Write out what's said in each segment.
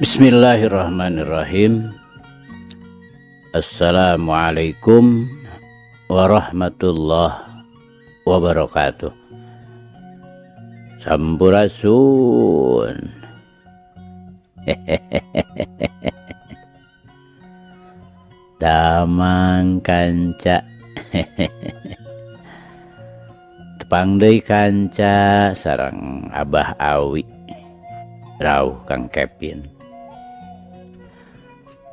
Bismillahirrahmanirrahim. Assalamualaikum warahmatullahi wabarakatuh. Sampurasun. Damang kanca. Tepang deui kanca sareng Abah Awi. Rauh Kang Kevin.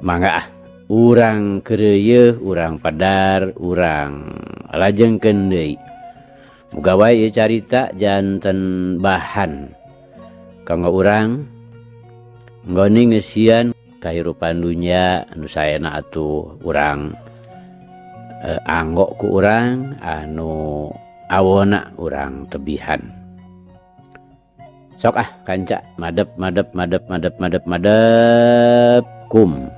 Mangga ah, urang keureuyeun, urang padar, urang lajengkeun deui. Muga wae ieu carita janten bahan kanggo urang nggoni ngeusian kahirupan dunya anu saena atuh urang anggo ku urang anu awona urang tebihan. Sok ah kanca madep madep madep madep madep madep kum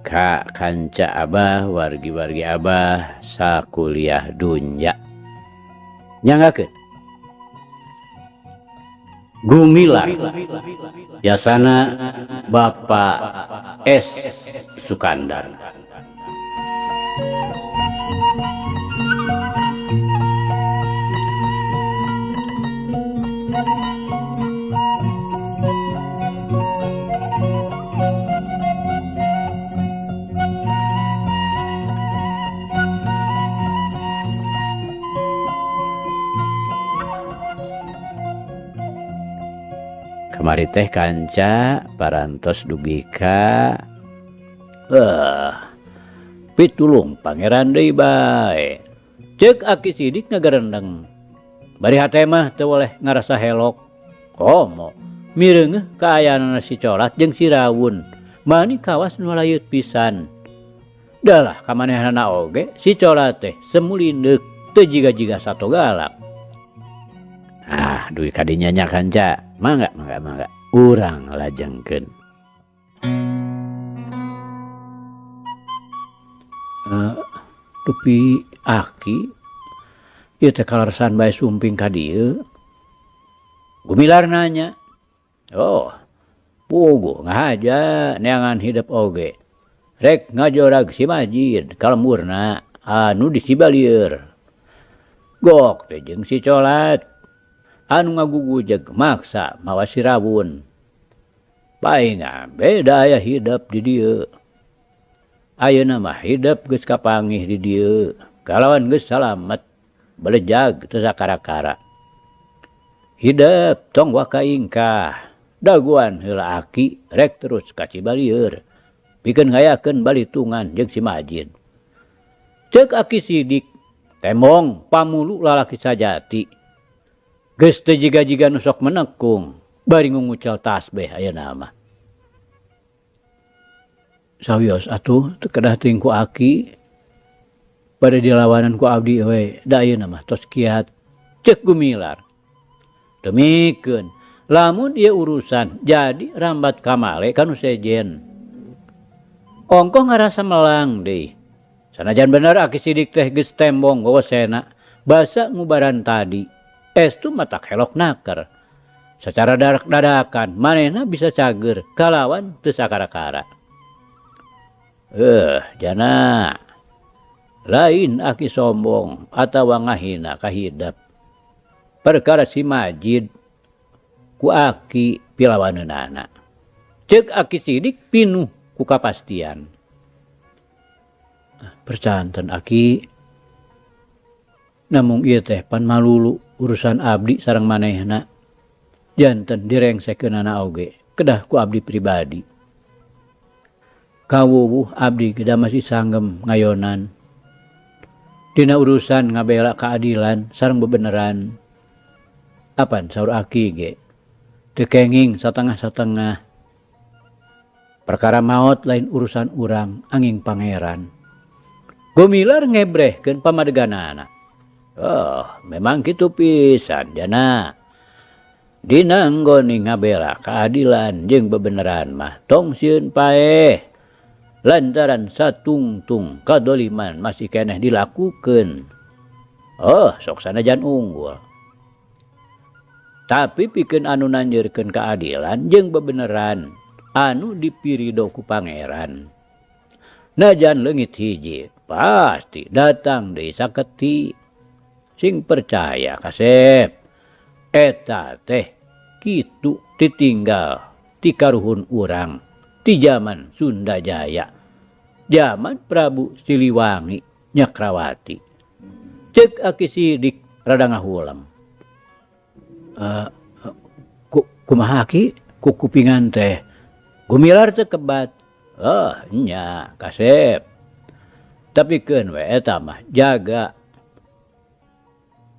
ka kanca abah wargi-wargi abah sakuliah dunya. Nyanggakeun Gumilar Yasana Bapak S Sukandar. Kamari teh kanca parantos dugi ka pitulung pangeran deui bae. Ceuk Aki Sidik ngagerendeng. Bari hate mah teu boleh ngarasa helok. Komo mireungeuh kaayaanana si Colat jeung si Rawun. Mani kawas nu layut pisan. Dalah kamanehanana oge si Colat teh semulindeuk teu jiga-jiga sato galak. Ah, dugi ka dinya nya kanca. Mangga, mangga, mangga. Urang lajengkeun. Dupi aki ieu teh kaleresan bae sumping ka dieu. Gumilar nanya. Oh, puguh ngahaja neangan hidep oge. Rek ngajorag si Majid kalemburna anu di Cibalieur. Gok teh jeung si Colat anu ngagugujeg maksa mawa si Rawun. Paingan beda aya hidep di dieu. Ayeuna mah hidep geus kapangih di dieu. Kalawan geus salamet belejag teu sakara-kara. Hidep tong waka ingkah. Daguan heula aki rek terus ka Cibalieur. Pikeun ngayakeun balitungan jeung si Majid. Ceuk Aki Sidik tembong pamulu lalaki sajati. Geus teu jiga-jiga nu sok menekung bari ngungucal tasbih ayeuna mah. Sawios atuh teu kedah teuing ku aki bade dilawanan ku abdi we da ayeuna mah tos kiat. Ceuk Gumilar. Demikeun lamun ieu urusan jadi rambat kamale ka nu sejen. Ongkoh ngarasa melang deui. Sanajan bener Aki Sidik teh geus tembong wewesena basa ngubaran tadi. Estu matak helok naker. Secara darak-dadakan manehna bisa cager kalawan teu sakara-kara. Jana lain aki sombong atawa ngahina kahidep. Perkara si Majid ku aki pilawaneunana. Ceuk Aki Sidik pinuh ku kapastian. Percanten aki namung ieu teh pan malulu urusan abdi sareng manehna. Janten direngsekeunana oge kedah ku abdi pribadi. Kawuwuh abdi kedah masih sanggem ngayonan. Dina urusan ngabela keadilan sareng bebeneran. Apan saur aki ge teu kenging satengah-satengah. Perkara maot lain urusan urang angin pangeran. Gumilar ngebrehkeun pamadeganana. Oh, memang kitu pisan jana. Dina nggoni ngabela keadilan jeung bebeneran mah tong sieun paeh. Lantaran satungtung kadoliman masih keneh dilakukeun. Oh, sok sanajan unggul. Tapi pikeun anu nanjeurkeun keadilan jeung bebeneran anu dipirido ku Pangeran. Najan leungit hiji pasti datang deui saketi. Sing percaya kasep eta teh kitu titinggal ti karuhun urang ti jaman Sunda Jaya jaman Prabu Siliwangi Nyakrawati. Cek Aki Sidik rada ngahuleng. Kumaha Aki kukupingan teh Gumilar teu kebat. Oh nya kasep tapi keun we eta mah jaga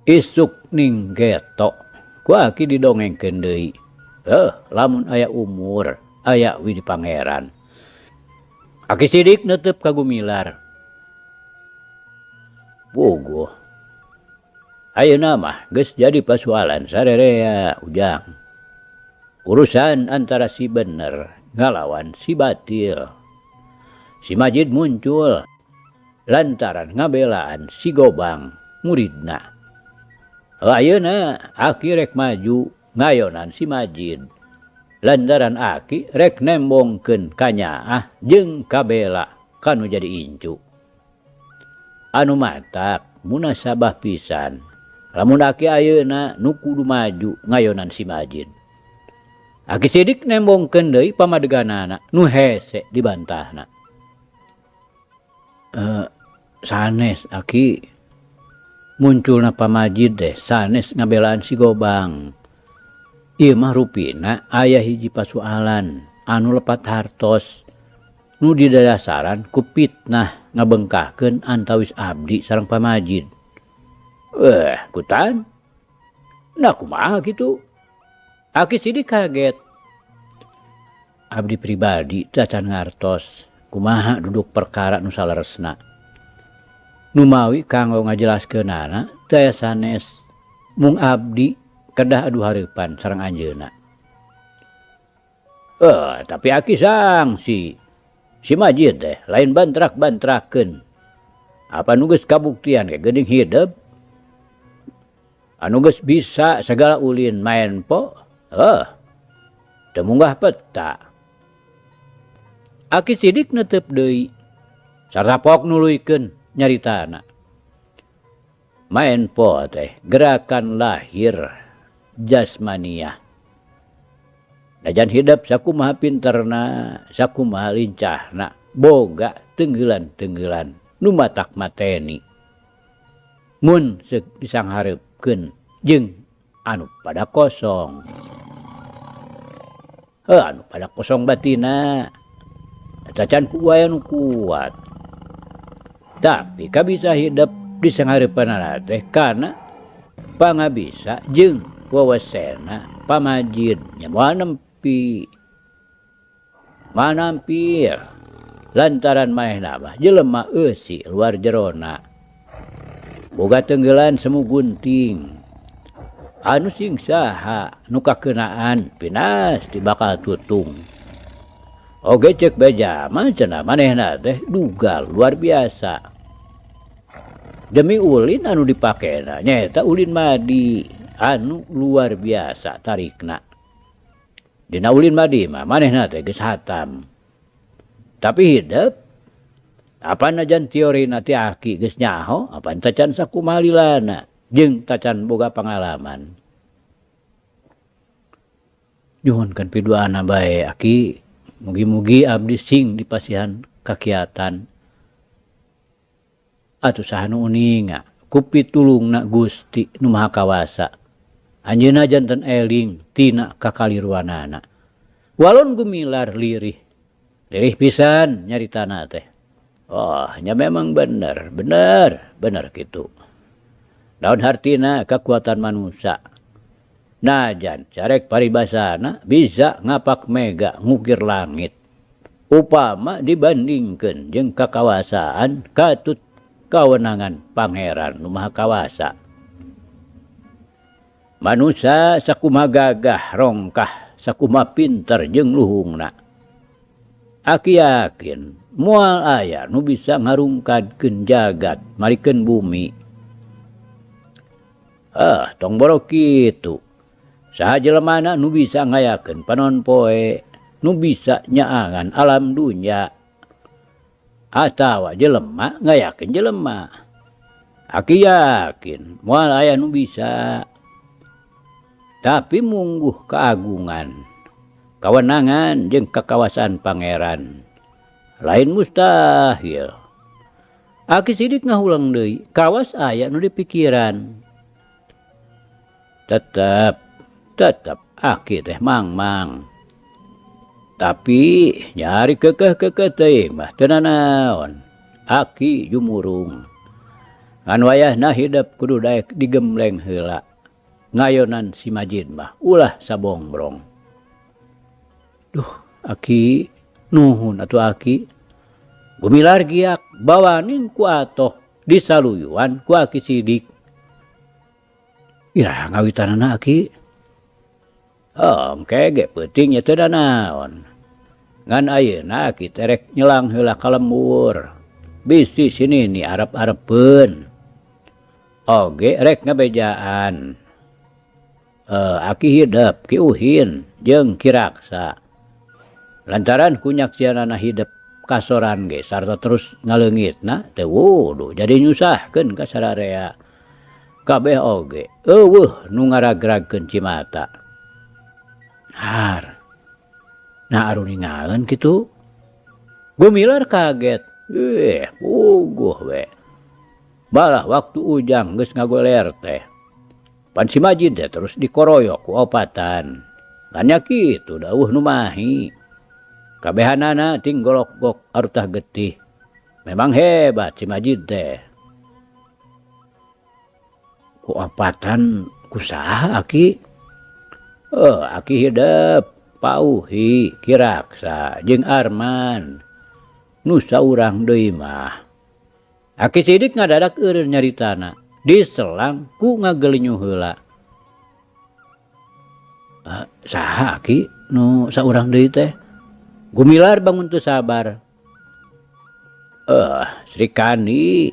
isuk ning geto ku Aki didongengkeun deui. Lamun aya umur aya Widi Pangeran. Aki Sidik netep ka Gumilar. Puguh ayeuna mah geus jadi pasualan sarerea Ujang. Urusan antara si bener ngalawan si batil. Si Majid muncul lantaran ngabelaan si Gobang muridna. Ayeuna Aki rek maju ngayonan si Majid. Lantaran Aki rek nembongkeun kanyaah jeung kabela kanu jadi incu. Anu matak munasabah pisan. Lamun Aki ayeuna nu kudu maju ngayonan si Majid. Aki Sidik nembongkeun deui pamadeganana nu hese dibantahna. Sanes Aki munculna pamajid teh sanes ngabelaan si Gobang. Ieu mah rupina aya hiji pasualan anu lepat hartos nu didadasaran ku fitnah ngabengkahkeun antawis abdi sareng pamajid. Kutan. Nah kumaha kitu? Aki Sidik kaget. Abdi pribadi tacan ngartos kumaha duduk perkara nu saleresna. Numawi kanggo ngajelaskeunana teu aya sanes mung abdi kedah adu hareupan sareng anjeunna. Tapi Aki sangsi si Majid teh lain bantrak-bantrakeun. Apa nu geus kabuktian ge geuning hidep. Anu geus bisa segala ulin main po. Teu munggah peta. Aki Sidik netep deui. Sarapok nuluykeun nyaritana. Main po teh gerakan lahir jasmaniah. Najan hidep sakumaha pinterna, sakumaha lincahna, boga tenggelan-tenggelan nu matak mateni. Mun seuk disanghareupeun jeung anu pada kosong. Anu pada kosong batina. Eta can kudu aya nu kuat. Tapi kabisa hidep disanghareupeunana teh kana pangabisa jeung wewesena pamajid nya moal nempi. Manampir lantaran manehna mah jelema eusi luar jerona. Boga tenggelan semu gunting. Anu sing saha nu kakeunaan pinasti bakal tutung. Oge cek beja mah cenah manehna teh dugal luar biasa. Demi ulin anu dipakena nyaeta ulin madi anu luar biasa tarikna. Dina ulin madi mah manehna teh geus hatam. Tapi hidep apa najan teorina ti Aki geus nyaho apan tacan sakumaha lilana jeung tacan boga pangalaman. Nyuhunkeun piduana bae Aki, mugi-mugi abdi sing dipasihan kakiatan. Atuh saha nu uninga ku pitulungna Gusti nu Maha Kawasa. Anjeunna janten eling tina kakaliruanana. Walon Gumilar lirih. Lirih pisan nyaritana teh. Oh, nya memang bener, bener, bener kitu. Naon hartina kekuatan manusia. Najan carek paribasana bisa ngapak mega ngukir langit. Upama dibandingkeun jeung kakawasaan katut kawenangan Pangeran nu Maha Kawasa. Manusia sakumaha gagah rongkah sakumaha pinter jeung luhungna. Aki yakin moal aya nu bisa ngarungkadkeun jagat marikeun bumi. Tong boro kitu. Saha jelemana nu bisa ngayakeun panon poe. nu bisa nyaangan alam dunya atawa jelema ngayakeun jelema. Aki yakin moal aya nu bisa. Tapi mungguh keagungan, kawenangan jeung kakawasan pangeran lain mustahil. Aki Sidik ngahuleng deui, kawas aya nu dipikiran. Tetep, tetep aki teh mangmang. Tapi nyari kekeh-kekeh teuing mah teu nanaon. Aki jumurung. Ngan wayahna hidep kudu daek digembleng heula. Ngayonan si Majid mah ulah sabongbrong. Duh, aki nuhun atuh aki. Gumilar giak bawaning ku atoh disaluyuan ku Aki Sidik. Iraha ngawitanana aki? Oh, engke ge peuting nya teu danaon. Ngan ayeuna aki teh rek nyelang heula ka lembur. Bisi si nini arep-arepeun. Oge rek ngabejaan. Aki hidep Ki Uhin jeung Ki Raksa. Lantaran ku nyaksianana hidep kasoran ge sarta terus ngaleungitna teu wudu jadi nyusahkeun ka sararea. Kabeh oge eueuh nu ngaragragkeun cimata. Har. Nah aruningaeun kitu. Gumilar kaget. Ih, puguh we. Balah waktu Ujang geus ngagoler teh. Pan si Majid teh terus dikoroyok ku opatan. Ngan nya kitu dawuh nu mahi. Kabehanana ting golok-gok arutah getih. Memang hebat si Majid teh. Ku opatan ku saha aki? Aki hidep, Pauhi, Ki Raksa jeung Arman. Nu saurang deui mah. Aki Sidik ngadadak eureun nyaritana. Diselang ku ngagelinyu heula. Saha aki nu saurang deui teh? Gumilar bangun teu sabar. Sri Kandi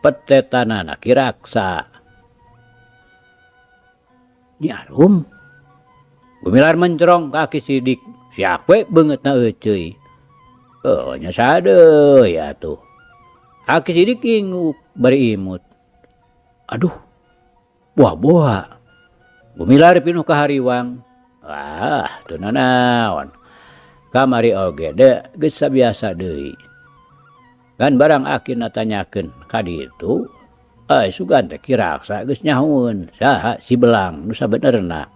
petetanana Ki Raksa. Nyi Arum. Gumilar mencerong ka Aki Sidik. Siak we beungeutna euceuy. Nya sadeui atuh. Aki Sidik inguk bari imut. Aduh, buah-buah. Gumilar pinuh kahariwang. Ah, teu nanaon. Kamari oge de geus sabiasa deui. Ngan barang aki natanyakeun ka ditu, sugan teh Ki Raksa geus nyahueun saha si Belang nu sabenerna.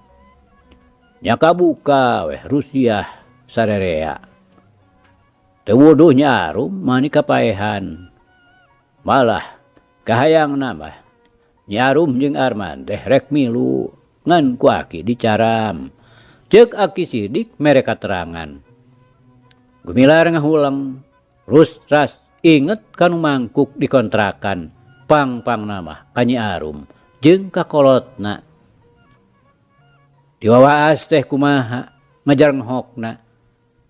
Nya kabuka weh Rusiah sarerea. Teu wuduh Nyi Arum mani kapaehan. Malah kahayangna mah Nyi Arum jeung Arman teh rek milu ngan ku aki dicaram. Ceuk Aki Sidik mere katerangan. Gumilar ngahuleng, rus ras inget kanu mangkuk dikontrakan, pang-pangna mah ka Nyi Arum jeung kakolotna. Diwawaas teh kumaha ngajarnghokna.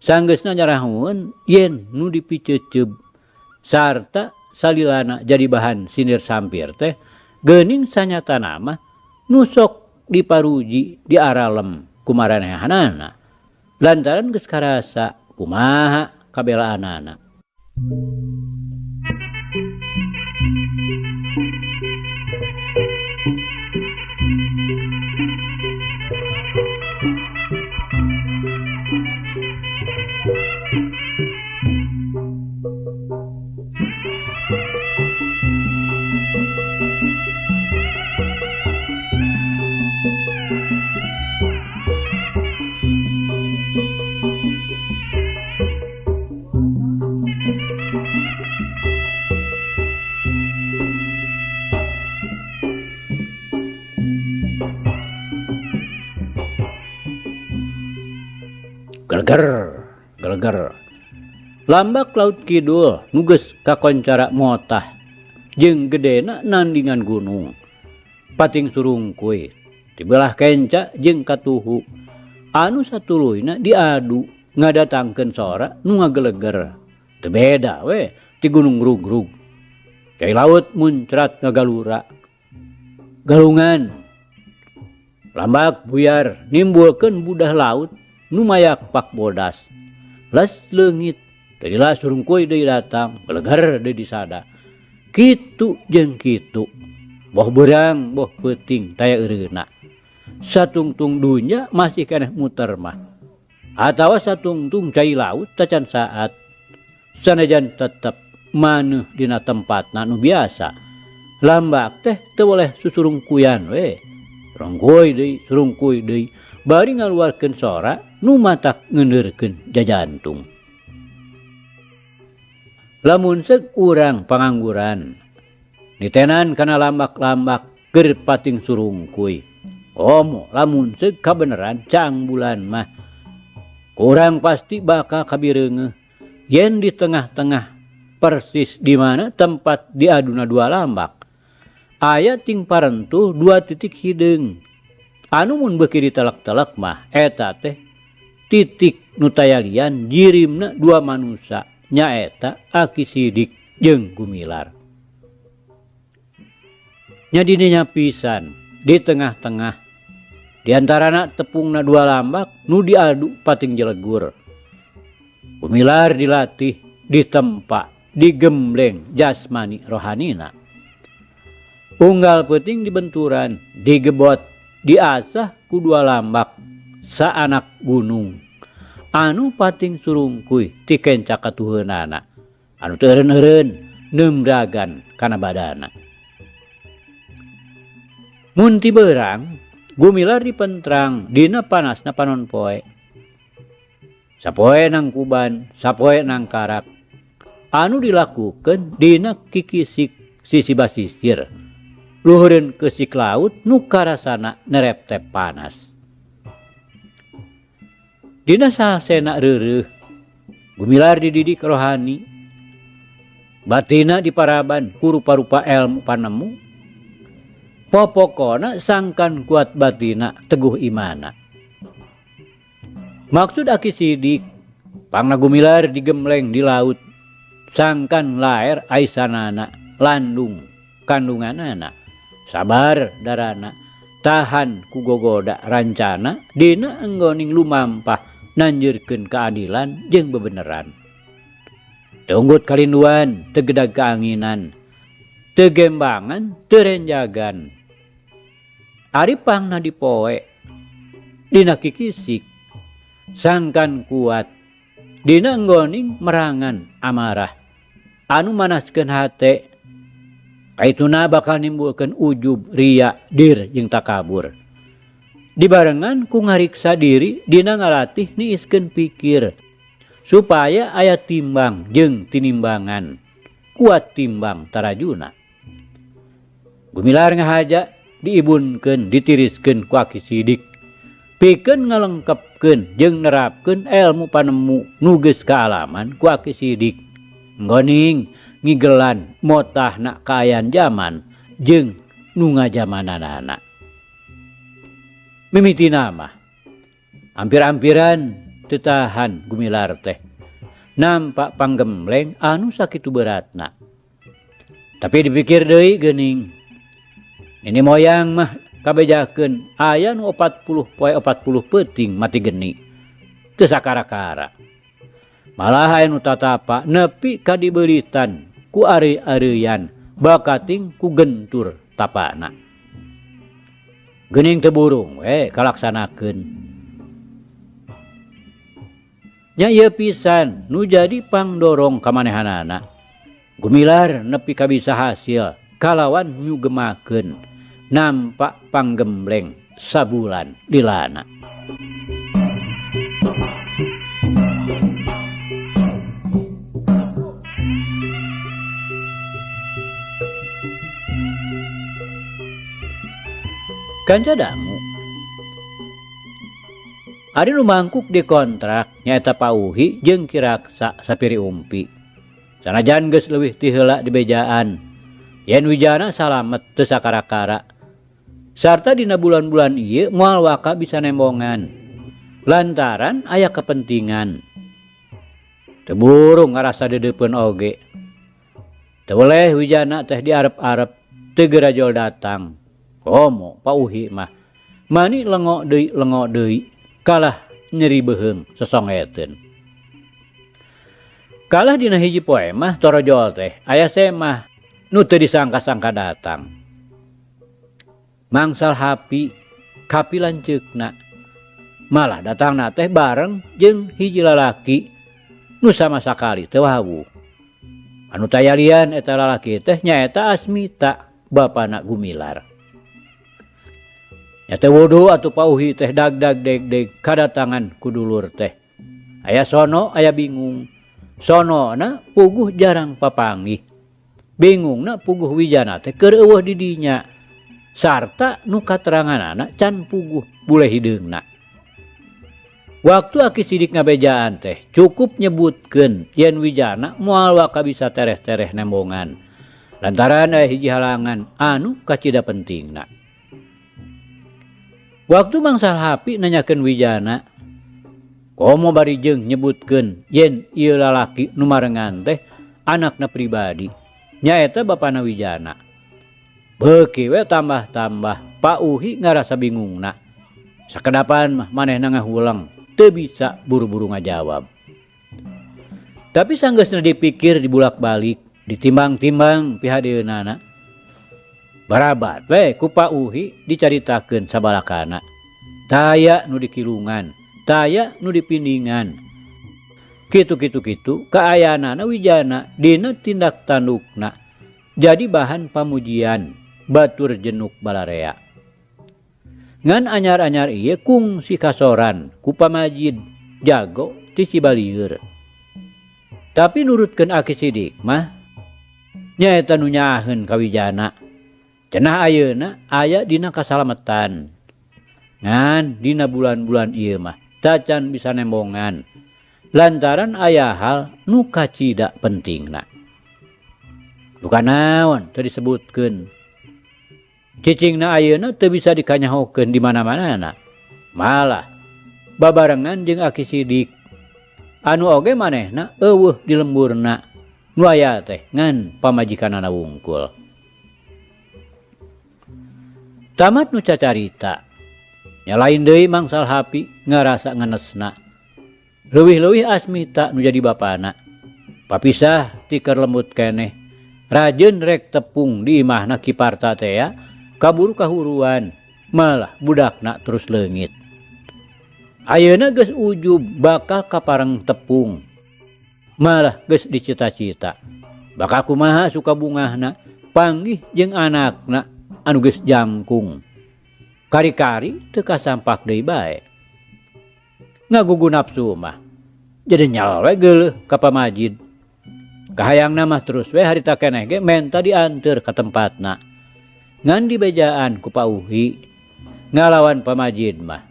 Sanggeusna nyarahueun yen nu dipiceuceub sarta salilana jadi bahan sindir sampir teh geuning sanyatana mah nu sok diparuji di aralem kumaranehanana lantaran geus karasa kumaha kabelaanana. Geleger, geleger. Lambak laut kidul nu geus kakoncara motah jeung gedena nandingan gunung. Pating surungkuy tibelah kenca jeung katuhu anu satuluyna diadu ngadatangkeun sora nu ngageleger. Teu beda we ti gunung Rugrug. Cai laut muncrat ngagalura. Galungan. Lambak buyar nimbulkeun budah laut nu mayak pak bodas. Les leungit teu lila surungkuy deui datang geleger deui disada. Kitu jeung kitu boh beurang boh peuting taya eureuna. Satungtung dunya masih keneh muter mah atawa satungtung cai laut tacan saat sanajan tetep maneuh dina tempatna nu biasa. Lambak teh teu boleh susurungkuyan we. Surungkuy deui surungkuy deui bari ngaluarkeun sora nu matak ngeundeurkeun jajantung. Lamun seuk urang pangangguran nitenan kana lambak-lambak keur pating surungkuy. Komo lamun seuk kabeneran caang bulan mah kurang pasti bakal kabireungeuh yen di tengah-tengah persis di mana tempat diaduna dua lambak aya ting parentuh dua titik hideung anu mun beuki ditelek-telek mah eta teh titik nu tayalian jirimna dua manusa nyaeta Aki Sidik jeung Gumilar. Nya dininya pisan di tengah-tengah di antarana tepungna dua lambak nu diadu pating jelegur. Gumilar dilatih, ditempa, digembleng jasmani rohanina. Unggal peuting dibenturan, digebot, diasah ku dua lambak saanak gunung anu pating surungkuy ti kenca katuheunana anu teu eureun-eureun neumragan kana badana. Mun ti beurang Gumilar dipentrang dina panasna panon poe. Sapoe nangkuban, sapoe nangkarak anu dilakukeun dina kikisik sisi basisir luhureun keusik laut nu karasana nereptep panas. Dina sasena reureuh Gumilar dididik rohani batina diparaban ku rupa-rupa elmu panemu popokona sangkan kuat batina teguh imana. Maksud Aki Sidik pangna Gumilar digembleng di laut sangkan laer aisanana landung kandunganana sabar darana tahan ku gogoda rancana dina enggoning lumampah nanjeurkeun keadilan jeung bebeneran. Tunggut kalinduan teu gedag kaanginan teu gembangan teu renjagan. Ari pangna dipoe dina kikisik sangkan kuat dina enggoning merangan amarah anu manaskeun hate kaituna bakal nimbulkeun ujub ria dir jeung takabur. Dibarengan ku ngariksa diri dina ngalatih niiskeun pikir supaya aya timbang jeung tinimbangan kuat timbang tarajuna. Gumilar ngahaja diibunkeun ditiriskeun ku Aki Sidik pikeun ngalengkepkeun jeung nerapkeun elmu panemu nu geus kaalaman ku Aki Sidik nggoning ngigelan motahna kaayaan jaman jeung nu ngajamananana. Mimitina mah ampir-ampiran teu tahan Gumilar teh nampak panggembleng anu sakitu beratna. Tapi dipikir deui geuning nini moyang mah kabejakeun aya nu 40 poe 40 peuting mati geni teu sakara-kara. Malah aya nu tatapa nepi ka dibeuritan ku areuy-areuyan bakating ku gentur tapana. Geuning teu burung we kalaksanakeun. Nya ieu pisan nu jadi pangdorong kamanehanana. Gumilar nepi ka bisa hasil kalawan nyugemakeun nampak panggembleng sabulan lilana. Kanca dangu ari nu mangkuk dikontrak nyaeta Pauhi jeung Kiraksa sapiri umpi. Sanajan geus leuwih ti heula dibejaan yen wijana salamet teu sakara-kara sarta dina bulan-bulan ieu moal waka bisa nembongan lantaran aya kepentingan. Teu burung ngarasa deudeupeun oge. Teu weleh wijana teh diarep-arep teu gerajol datang. Komo Pauhi mah mani lengo deui kalah nyeri beuheung sosongeteun. Kalah dina hiji poe mah torojol teh aya semah nu teu disangka-sangka datang. Mangsal Hapi kapi lanceukna malah datangna teh bareng jeung hiji lalaki nu sama sakali teu wawuh. Anu tayalian eta lalaki teh nyaeta Asmita bapana Gumilar. Nya teu wudu atuh Pak Uhi teh dag-dag deg-deg kadatangan ku dulur teh. Aya sono aya bingung. Sonona puguh jarang papanggih. Bingungna puguh Wijana teh keur eueuh di dinya. Sarta nu kateranganana can puguh bule hideungna. Waktu Aki Sidik ngabejaan teh cukup nyebutkeun yen Wijana moal waka bisa tereh-tereh nembongan. Lantaran aya hiji halangan anu kacida pentingna. Waktu Mangsal Hapi nanyakeun Wijana, komo bari jeung nyebutkeun yen ieu lalaki nu marengan teh anakna pribadi, nyaeta bapana Wijana. Beuki we tambah-tambah Pak Uhi ngarasa bingungna. Sakedapan mah manehna ngahuleng, teu bisa buru-buru ngajawab. Tapi sanggeusna dipikir dibulak-balik, ditimbang-timbang pihadeunana. Barabat we ku Pak Uhi dicaritakeun sabalakana. Taya nu dikilungan, taya nu dipindingan. Kitu-kitu kitu kaayaanana Wijana dina tindak tandukna jadi bahan pamujian batur jenuk balarea. Ngan anyar-anyar ieu kungsi kasoran ku pamajid jago ti Cibalieur. Tapi nurutkeun Aki Sidik mah nyaeta nu nyaaheun ka Wijana. Cenah ayeuna aya dina kasalametan. Ngan dina bulan-bulan ieu mah tacan bisa nembongan lantaran aya hal nu kacida pentingna. Duka naon teu disebutkeun. Cicingna ayeuna teu bisa dikanyahokeun di mana-manana. Malah babarengan jeung Aki Sidik anu oge manehna eueuh di lemburna nu aya teh ngan pamajikanana wungkul. Tamat nu cacarita. Nya lain deui Mangsal Hapi ngarasa ngenesna. Leuwih-leuwih Asmita nu jadi bapana. Papisah tikar lembut keneh. Rajeun rek tepung di imahna Ki Parta teh ya, kaburu kahuruan, malah budakna terus leungit. Ayeuna geus ujub bakal kapareng tepung. Malah geus dicita-cita. Bakal kumaha suka bungahna panggih jeung anakna anu geus jangkung. Kari-kari teu kasampak deui bae. Ngagugu nafsu mah. Jadi nyal we geuleuh ka pamajid. Kahayangna mah terus we harita keneh ge menta dianteur ka tempatna. Ngan dibejaan ku Pak Uhi ngalawan pamajid mah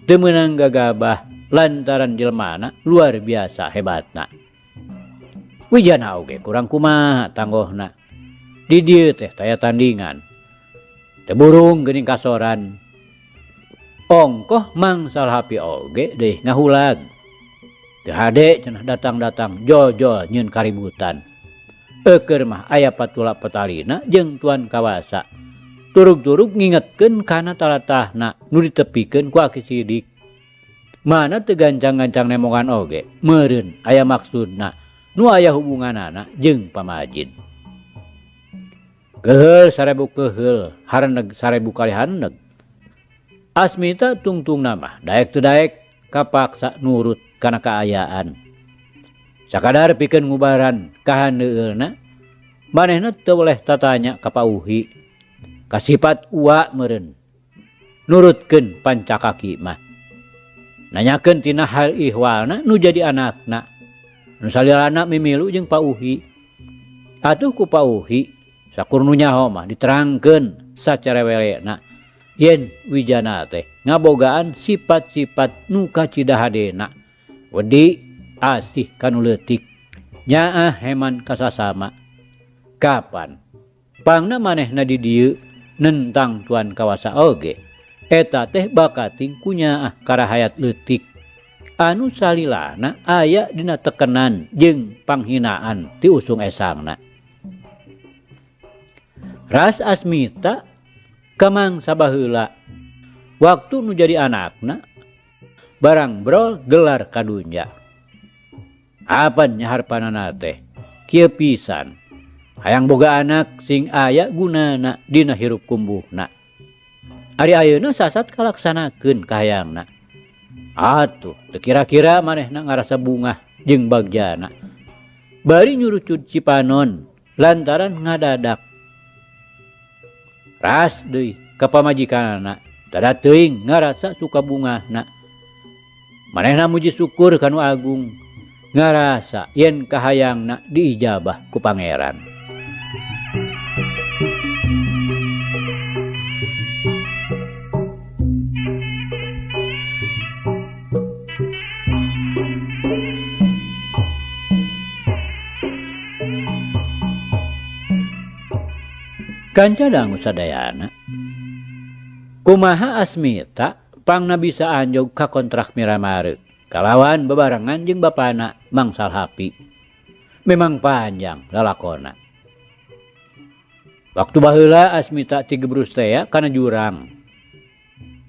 teu meunang gagabah lantaran jelemana luar biasa hebatna. Wijana oge kurang kumaha tanggohna. Di dieu teh taya tandingan. Teu burung geuning kasoran. Ongkoh Mangsal Hapi oge deui ngahulag. Teu hade cenah datang-datang jol-jol nyieun kaributan. Eukeur mah aya patula patalina jeung tuan kawasa. Turug-turug ngingetkeun kana talatahna nu ditepikeun ku Aki Sidik. Mana teu gancang-gancang nemongan oge, meureun aya maksudna nu aya hubunganana jeung pamajid. Keheul sarebu keheul, hareneg sarebu kali hareneg. Asmita tungtungna mah daek teu daek kapaksa nurut kana kaayaan. Sakadar pikeun ngubaran kahandeueulna, manehna teu boleh tatanya ka Pak Uhi. Kasipat ua meureun nurutkeun pancakaki mah. Nanyakeun tina hal ihwalna nu jadi anakna. Nu salilana mimilu jeung Pak Uhi. Atuh ku Pak Uhi sakur nu nyaho mah diterangkeun sacara welena yen Wijana teh ngabogaan sifat-sifat nu kacida hadena. Wedi asih kanu leutik, nyaah heman kasasama. Kapan pangna manehna di dieu nentang tuan kawasa oge, eta teh bakating kunyaah karahayat leutik anu salilana aya dina tekenan jeung panghinaan ti usung esangna. Ras Asmita kamangsa baheula waktu nu jadi anakna barang brol gelar kadunya. Apan nyaharpanana teh kieu pisan. Hayang boga anak sing aya gunana dina hirup kumbuhna. Ari ayeuna sasat kalaksanakeun kahayangna. Atuh teu kira-kira manehna ngarasa bungah jeung bagjana. Bari nyurucud cipanon lantaran ngadadak. Ras deui ka pamajikanana, tada teuing ngarasa suka bungahna. Manehna muji syukur ka Nu Agung, ngarasa yen kahayangna diijabah ku Pangeran. Kanca dangu sadayana, kumaha Asmita pangna bisa anjog ka kontrak Miramare kalawan bebarengan jeung bapana Mang Salhapi. Memang panjang lalakona. Waktu baheula Asmita tigebrus tea kana jurang.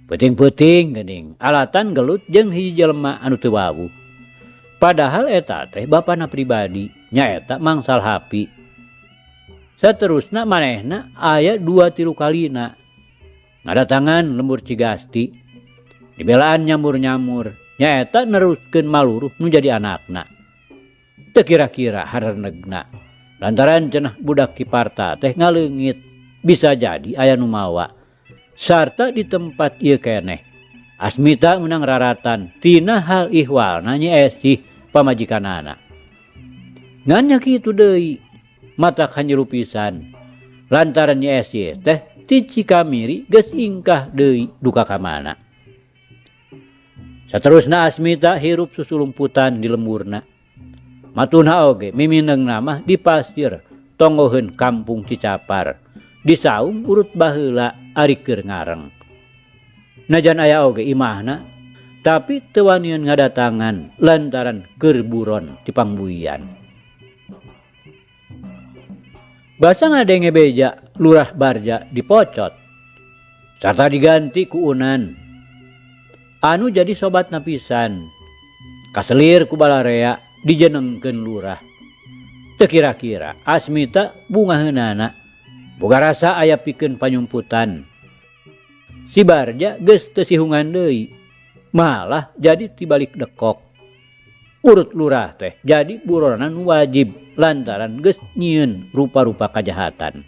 Peuting-peuting geuning alatan gelut jeung hiji jelema anu teu wawuh. Padahal eta teh bapana pribadi, nyaeta Mang Salhapi. Saterusna manehna aya 2-3 kalina ngadatangan lembur Cigasti dibelaan nyamur-nyamur nyaeta neruskeun maluruh nu jadi anakna. Teu kira-kira harenegna lantaran cenah budak Ki Parta teh ngaleungit bisa jadi aya nu mawa sarta di tempat ieu keneh. Asmita meunang raratan tina hal ihwalna Nyi Esih pamajikanana. Ngan nya kitu deui mata hanjeru pisan lantaran Nyi Esih teh ti Cikamiri geus ingkah deui duka ka mana. Saterusna Asmita hirup susulumputan di lemburna. Matuna oge miminengna mah di pasir tonggoheun kampung Cicapar. Disaung urut baheula ari keur ngareng. Najan aya oge imahna tapi teu wanian ngadatangan lantaran keur buron ti pangbuian. Basa ngadenge beja Lurah Barja dipocot sarta diganti ku Unan anu jadi sobatna pisan. Kaselir ku balarea dijenengkeun lurah. Teu kira-kira Asmita bungaheunana boga rasa aya pikeun panyumputan. Si Barja geus teu sihungan deui, malah jadi tibalik dekok. Urut lurah teh jadi buronan wajib lantaran geus nyieun rupa-rupa kajahatan.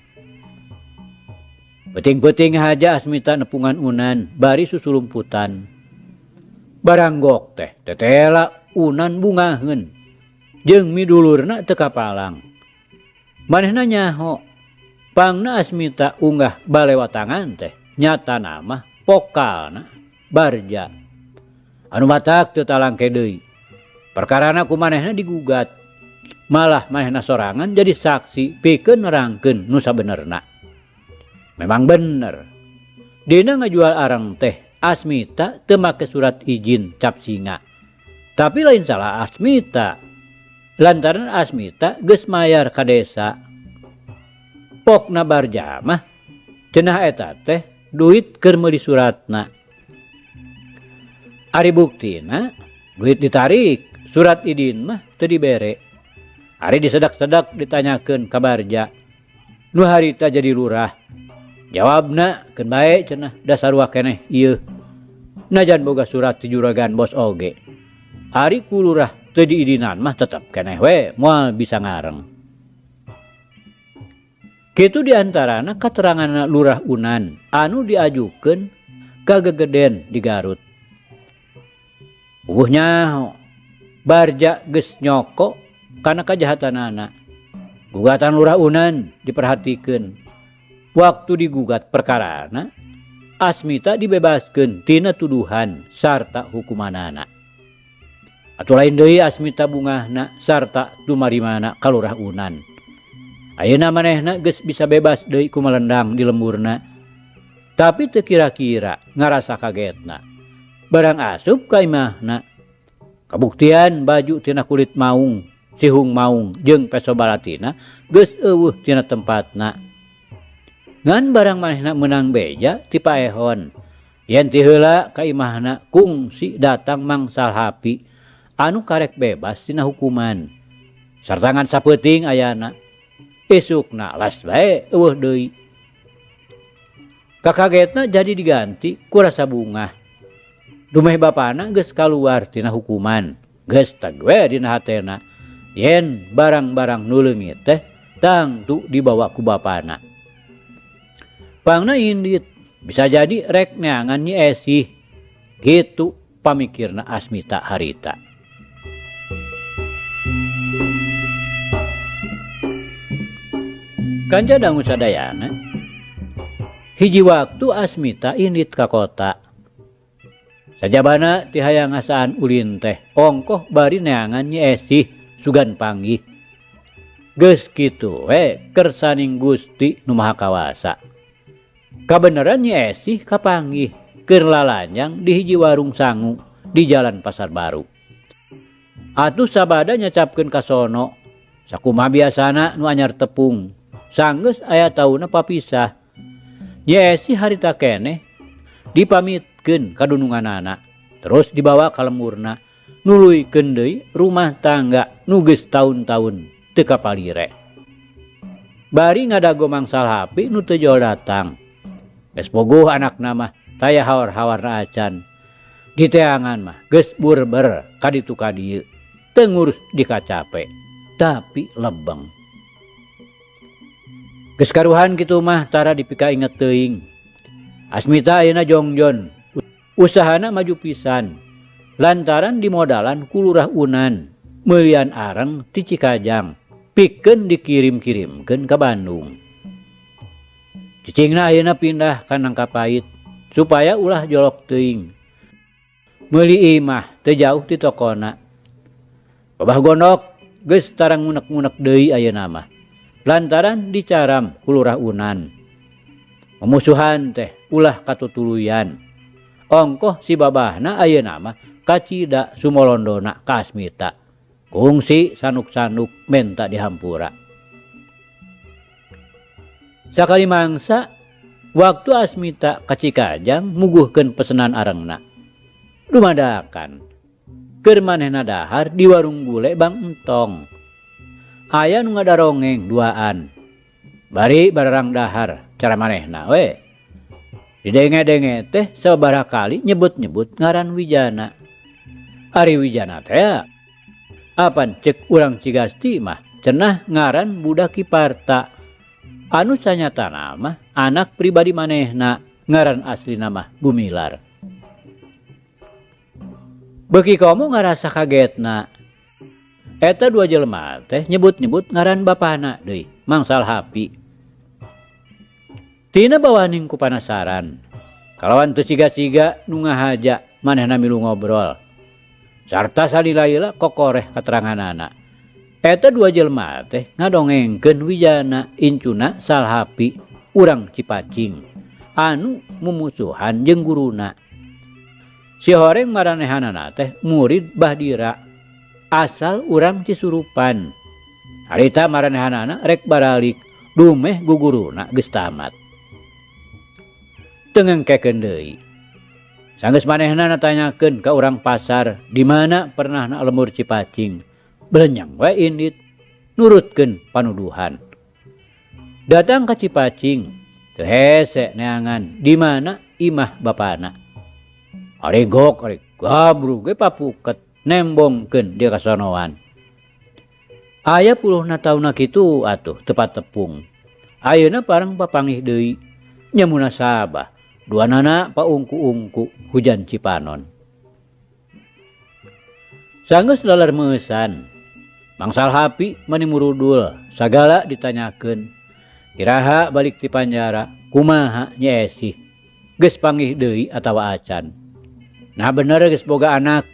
Peuting-peuting haja Asmita nepungan Unan bari susulumputan. Baranggok teh tetela Unan bungaheun jeung midulurna teu kapalang. Manehna nyaho pangna Asmita unggah balewatangan teh nyatana mah pokalna Barja. Anu matak teu talangke deui. Perkarana ku manehna digugat. Malah manehna sorangan jadi saksi pikeun nerangkeun nu sabenerna. Memang bener. Dina ngajual arang teh Asmita teu make surat izin cap singa. Tapi lain salah Asmita. Lantaran Asmita geus mayar ka desa. Pokna Barja mah cenah eta teh duit keur meuli suratna. Ari buktina duit ditarik, surat idin mah teu dibere. Ari disedak-sedak ditanyakeun ka Barja. Nu harita jadi lurah. Jawabna keun bae cenah da sarua keneh ieu. Najan boga surat ti juragan bos oge. Ari ku lurah teu diidinan mah tetep keneh we moal bisa ngareng. Kitu diantarana kateranganna Lurah Unan anu diajukeun ka gegeden di Garut. Puguh nyaho Barja geus nyoko kana kajahatanana. Gugatan Lurah Unan diperhatikeun. Waktu digugat perkarana Asmita dibebaskeun tina tuduhan sarta hukumanana. Atuh lain deui Asmita bungahna sarta tumarimana ka Lurah Unan. Ayeuna manehna geus bisa bebas deui ku melendang di lemburna. Tapi teu kira-kira ngarasa kagetna. Barang asup ka imahna. Kabuktian baju tina kulit maung, sihung maung jeung peso balatina geus eueuh tina tempatna. Ngan barang manehna meunang beja ti paehon. Yen ti heula ka imahna kungsi datang Mang Salhapi anu karek bebas tina hukuman. Sarta ngan sapeuting ayana. Isukna las bae eueuh deui. Kakagetna jadi diganti ku rasa bungah. Dumeh bapana geus kaluar tina hukuman. Geus teg we dina hatena yen barang-barang nu leungit teh tangtu dibawa ku bapana. Pangna indit bisa jadi rek neangan Nyi Esih. Kitu pamikirna Asmita harita. Kanca dangu sadayana, hiji waktu Asmita indit ka kota. Sajabana ti hayang ngasaan ulin teh ongkoh bari neangan Nyi Esih sugan panggih. Geus kitu we kersaning Gusti nu Maha Kawasa. Kabeneran Nyi Esih kapanggih keur lalanjang di hiji warung sangu di Jalan Pasar Baru. Atuh sabada nyacapkeun ka sono, sakumaha biasana nu anyar tepung. Sanggeus aya tauna papisah. Nyi Esih harita keneh dipamitkeun ka dununganana, terus dibawa ka lemurna, nuluykeun deui rumah tangga nu geus taun-taun teu kapalire. Bari ngadago Mang Salhapi nu teu jol datang. Geus bogoh anakna mah taya hawar-hawarna acan. Diteangan mah geus burber ka ditu ka dieu, teu ngurus dikacape, tapi lebeng. Geus karuhan kitu mah tara dipika inget teuing. Asmita ayeuna jongjon, usahana maju pisan. Lantaran dimodalan ku Lurah Unan, meulian areng ti Cikajang, pikeun dikirim-kirimkeun ka Bandung. Cicingna ayeuna pindah ka Nangkapait supaya ulah jolok teuing. Meuli imah teu jauh ti tokona. Babah gondok geus tara ngunek-ngunek deui ayeuna mah. Lantaran dicaram ku Lurah Unan. Memusuhan teh ulah katutuluyan. Ongkoh si babahna ayeuna mah kacida sumolondona ka Asmita. Kungsi sanuk-sanuk menta dihampura. Sakali mangsa waktu Asmita ka Cikajang muguhkeun pesenan arengna. Dumadakan keur manehna dahar di warung gule Bang Entong. Aya nu ngadarongeng duaan. Bari bararang dahar cara manehna we. Didenge-denge teh sababaraha kali nyebut-nyebut ngaran Wijana. Ari Wijana teh apan cek urang Cigasti mah cenah ngaran budak Ki Parta. Anu sanyatana mah anak pribadi manehna, ngaran aslina mah Gumilar. Beuki komo ngarasa kagetna. Eta dua jelema teh nyebut-nyebut ngaran bapana deui, Mang Salhapi. Tina bawaning ku panasaran. Kalawan teu siga-siga nu ngahaja manehna milu ngobrol. Sarta salila-lila kokoreh kateranganana. Eta dua jelema teh ngadongengkeun Wijana incuna Salhapi urang Cipacing anu mumusuhan jeung guruna. Si horeng maranehanana teh murid Bahdira asal urang Cisurupan. Harita maranehanana rek baralik dumeh guguruna geus tamat. Teu ngengkekeun deui. Sanggeus manehna natanyakeun ka urang pasar di mana pernahna lemur Cipacing. Belenyang we indit nurutkeun panuduhan. Datang ka Cipacing teu hese neangan di mana imah bapana. Ari gok ari gabrug ge papuket nembongkeun di kasonoan. Aya puluhna tauna kitu atuh tepat tepung. Ayeuna parang papanggih deui nya munasabah duanana paungku-ungku hujan Cipanon. Sanggeus lalar meusan, Mang Salhapi mani murudul sagala ditanyakeun. Iraha balik ti panjara, kumaha Nyi Esih? Geus panggih deui atawa acan? Nah bener geus boga anak.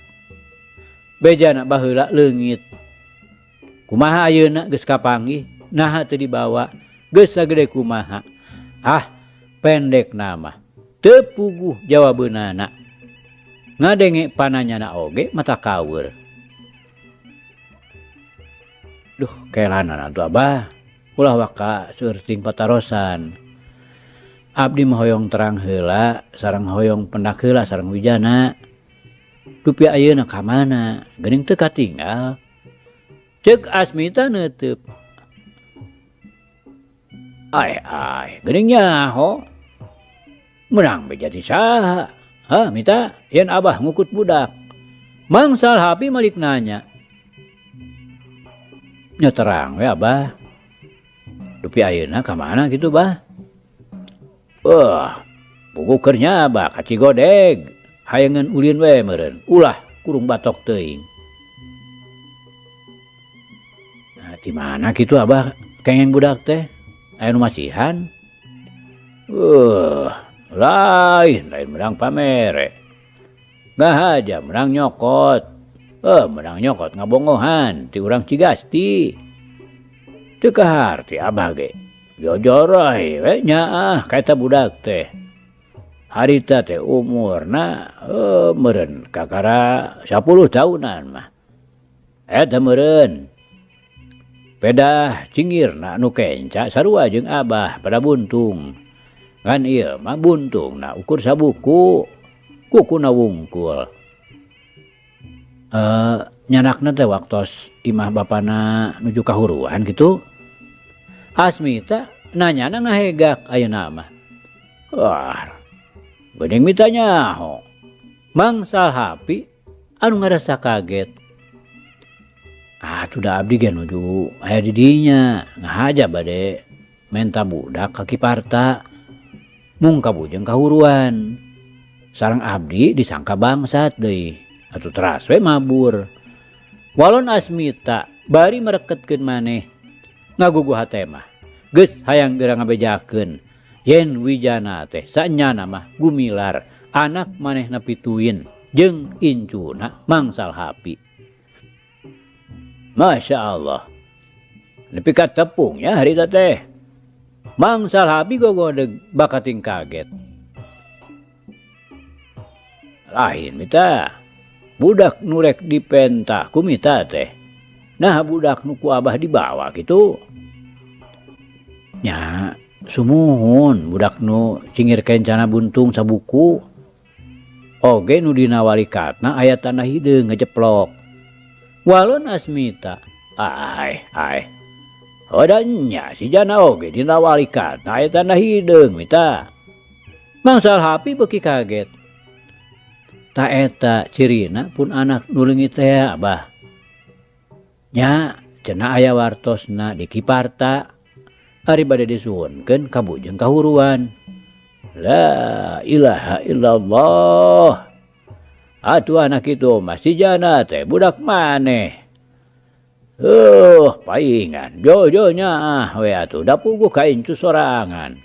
Bejana baheula leungit. Kumaha ayeuna geus kapanggih, naha teu dibawa, geus sagede kumaha. Ah, pendek nama. Teu puguh jawabeunana. Ngadenge pananyana oge mata kaweur. Duh, kelanana atuh Abah. Ulah waka seueur ting patarosan. Abdi mah hoyong terang heula sareng hoyong pendak heula sareng Wijana. Dupi ayeuna ka mana geuning teu katinggal. Ceuk Asmita neuteub. Ai ai geuning nyaho. Meunang beja ti saha? Hah Mita, yen abah ngukut budak. Mang Salhapi malik nanya. Nya terang we abah. Dupi ayeuna ka mana kitu bah? Puguh keur nya abah ka Cigodeg. Hayangeun ulin we meureun. Ulah kurung batok teuing. Nah, di mana kitu abah kengeng budak teh? Aya nu masihan? Lain, lain menang pamere. Ngahaja menang nyokot. Menang nyokot ngabongohan ti urang Cigasti. Teu kaharti abah ge. Jojoroy we nyaah ka eta budak teh. Harita teh umurna meureun kakara 10 tahunan mah. Eta meureun. Pedah cingirna nu kenca sarua jeung abah pada buntung. Ngan ieu mah buntungna ukur sabuku, kukuna wungkul. Nyanakna teh waktos imah bapana nuju kahuruan kitu. Asmita nanyana ngahegak ayeuna mah. Wah, geuning mita nyaho. Mang Salhapi anu ngarasa kaget. Atuh da abdi ge nuju aya di dinya, ngahaja bade menta budak ka Ki Parta. Mung kabujeng kahuruan. Sareng abdi disangka bangsat deui. Atuh teras we mabur. Walon Asmita bari mereketkeun maneh ngagugu hate mah. Geus hayang geura ngabejakeun yen Wijana teh saenyana mah gumilar anak manehna pituin jeung incuna Mang Salhapi. Masya Allah. Nepi ka tepung nya harita teh. Mang Salhapi gogodeg bakating kaget. Lain mita. Budak nu rek dipenta ku mita teh. Nah budak nu ku abah dibawa kitu. Nya sumuhun budak nu cingir kencana buntung sabuku. Oge nu dina walikatna aya tanda hideung ngejeplok. Walon Asmita, ai ai. Oda nya si jana oge dina walikatna aya tanda hideung mita. Mang Salhapi beuki kaget. Ta eta cirina pun anak nu leungit teh abah. Nya cenah aya wartosna di Ki Parta. Ari bade disuhunkeun ka bujeng kahuruan. La ilaha illallah. Atuh anak itu mah si jana teh budak maneh. Paingan jojo nyaah we atuh da puguh ka incu sorangan.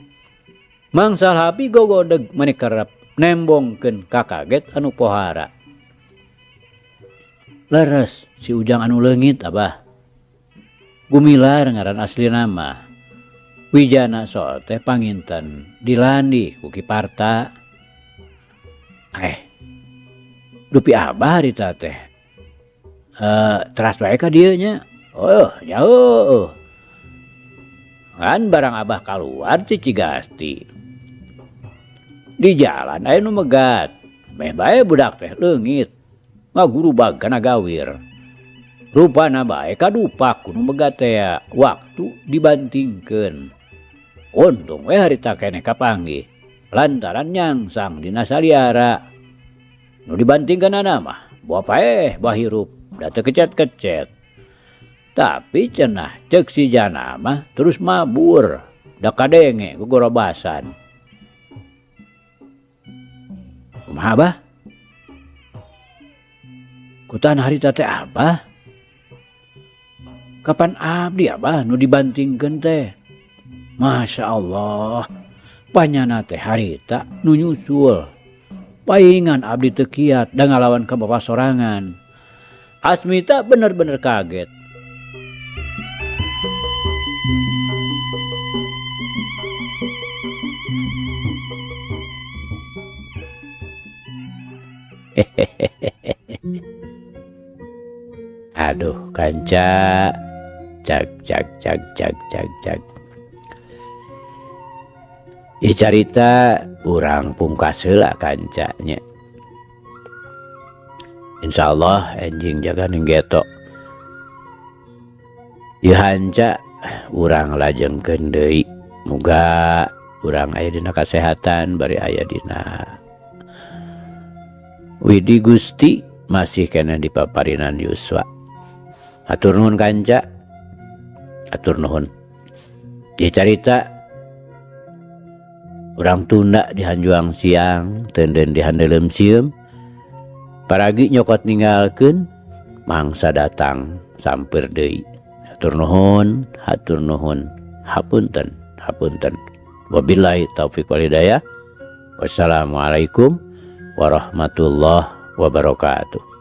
Mang Salhapi gogodeg mani kerep nembongkeun kakaget anu pohara. Leres si Ujang anu leungit abah. Gumilar ngaran aslina mah. Wijana soal teh panginten dilandi ku Ki Parta. Dupi abah harita teh. Teras bae ka dieu nya. Oh, jauh. Kan barang abah kaluar ti Cigasti. Di jalan aya nu megat. Meh bae budak teh leungit. Ngagurubag kana gawir. Rupana bae kadupak ku nu megat teh waktu dibantingkeun. Untung we harita keneh kapanggih. Lantaran nyangsang dina saliara. Nu dibantingkeunana mah boa paeh boa hirup da teu kecet-kecet. Tapi cenah ceuk si jana mah terus mabur da kadenge gogorobasan. Kumaha bah? Kutan harita teh abah? Kapan abdi abah nu dibantingkeun teh? Masya Allah, panyana teh harita nu nyusul. Paingan abdi teu kiat da ngalawan ka bapa sorangan. Asmita bener-bener kaget. Aduh kanca, cak cak cak cak cak cak. Ih carita urang pungkas heula kancanya. Insyaallah enjing jaga ning geto. Ieu hanca urang lajengkeun deui. Muga urang aya dina kasehatan bari aya dina Widi Gusti masih keneh dipaparinan yuswa. Hatur nuhun kanca. Hatur nuhun. Ieu carita urang tunda di hanjuang siang, teunden di handeuleum sieum. Paragi nyokot ninggalkeun mangsa datang sampeur deui. Hatur nuhun, hatur nuhun. Hapunten, hapunten. Wabillahi taufik wal hidayah. Wassalamualaikum warahmatullahi wabarakatuh.